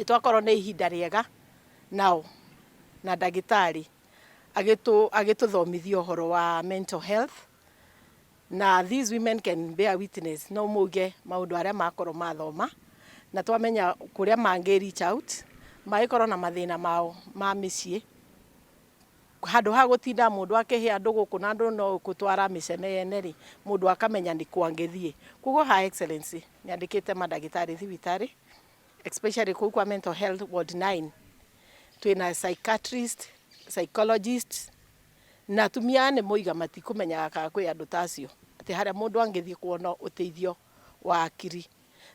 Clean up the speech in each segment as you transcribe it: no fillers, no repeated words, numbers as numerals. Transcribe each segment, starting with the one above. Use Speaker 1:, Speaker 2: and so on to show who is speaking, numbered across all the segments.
Speaker 1: Nĩ twakorwo nĩ ihinda rĩega nao na ndagĩtarĩ agĩtũthomithia ũhoro wa mental health, na these women can bear witness, no mauge maũndũ arĩa makorwo mathoma na twamenya kũrĩa mangĩ reach out mangĩkorwo na mathĩna mao ma mĩciĩ, handũ ha gũtinda mũndũ akĩhe andũ gũkũ na andũ no gũtwara mĩcene yene rĩ, mũndũ akamenya nĩ kũ angĩthiĩ. Koguo Her Excellency nĩ andĩkĩte mandagĩtarĩ thibitarĩ, especially kũu kwa mental health ward 9 twĩna psychiatrist, psychologist, na atumia nĩ moiga matikũmenyaga kana kwĩ andũ ta acio, atĩ harĩa mũndũ angĩthiĩ kuona ũteithio wa akiri.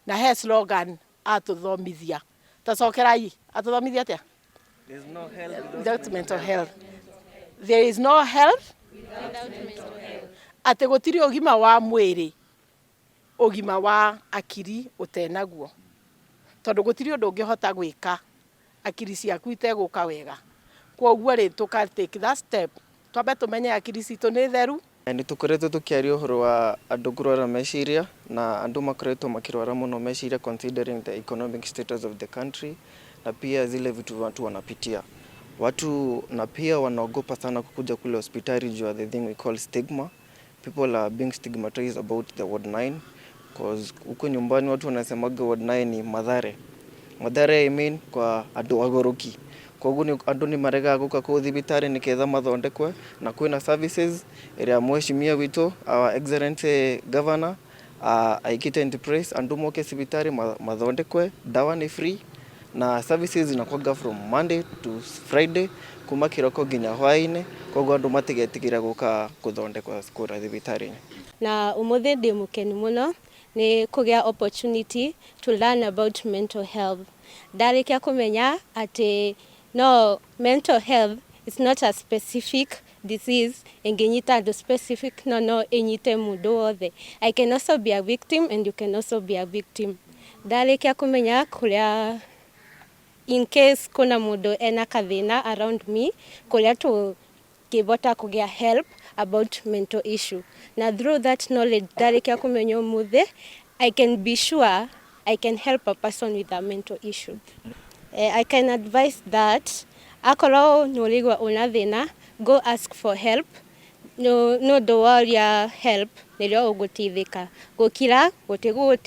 Speaker 1: Na he slogan atũthomithia, tacokerai, atũthomithia atĩa?
Speaker 2: There's no health
Speaker 1: without mental health. There is no health, atĩ gũtirĩ ũgima wa mwĩrĩ ũgima wa akiri ũtenaguo, tondũ gũtirĩ ũndũ ũngĩhota gwĩka akiri ciaku itegũka wega. Koguo rĩ, tũka take that step, twambe tũmenye akiri citũ nĩ theru.
Speaker 2: Nĩ tũkoretwo tũkĩaria ũhoro wa andũ kũrwara meciria, na andũ makoretwo makĩrwara mũno meciria considering the economic status of the country na pia zile vitu watu wanapitia watu, na pia wanaogopa sana kukuja kule hospitali juu ya the thing we call stigma. People are being stigmatized about the ward 9 cause huko nyumbani watu wanasemaga ward 9 ni Mathare. Mathare, I mean, kwa andũ agũrũki. Koguo andũ nĩ maregaga gũka kũu thibitarĩ nĩgetha mathondekwe, na kwĩna services ĩrĩa mheshimiwa witũ, Our Excellency Governor, aikite into place andũ moke thibitarĩ mathondekwe. Dawa nĩ free na services zinakuwaga from Monday to Friday, kuma kĩroko nginya hwaĩ-inĩ. Koguo andũ matigetigĩra gũka gũthondekwo kũrĩa thibitarĩ-inĩ.
Speaker 3: Na umuthi ndi mukenu muno ni kugĩa opportunity to learn about mental health. Ndarikia kumenya ati no mental health is not a specific disease ĩngĩnyita andũ specific, no ĩnyite mũndũ wothe. I can also be a victim and you can also be a victim. Ndarikia kumenya kũrĩa, in case kuna mũndũ ena kathĩna around me, kũrĩa tũngĩbota kũgĩa help about mental issue. Na through that knowledge ndarikia kũmenya ũmũthĩ, I can be sure I can help a person with a mental issue. I can advise that akorwo nĩ ũraigua ũna thĩna, go ask for help, nĩ ũndũ wa ũrĩa help nĩrĩo ũgũteithĩka gũkira gũtigũ.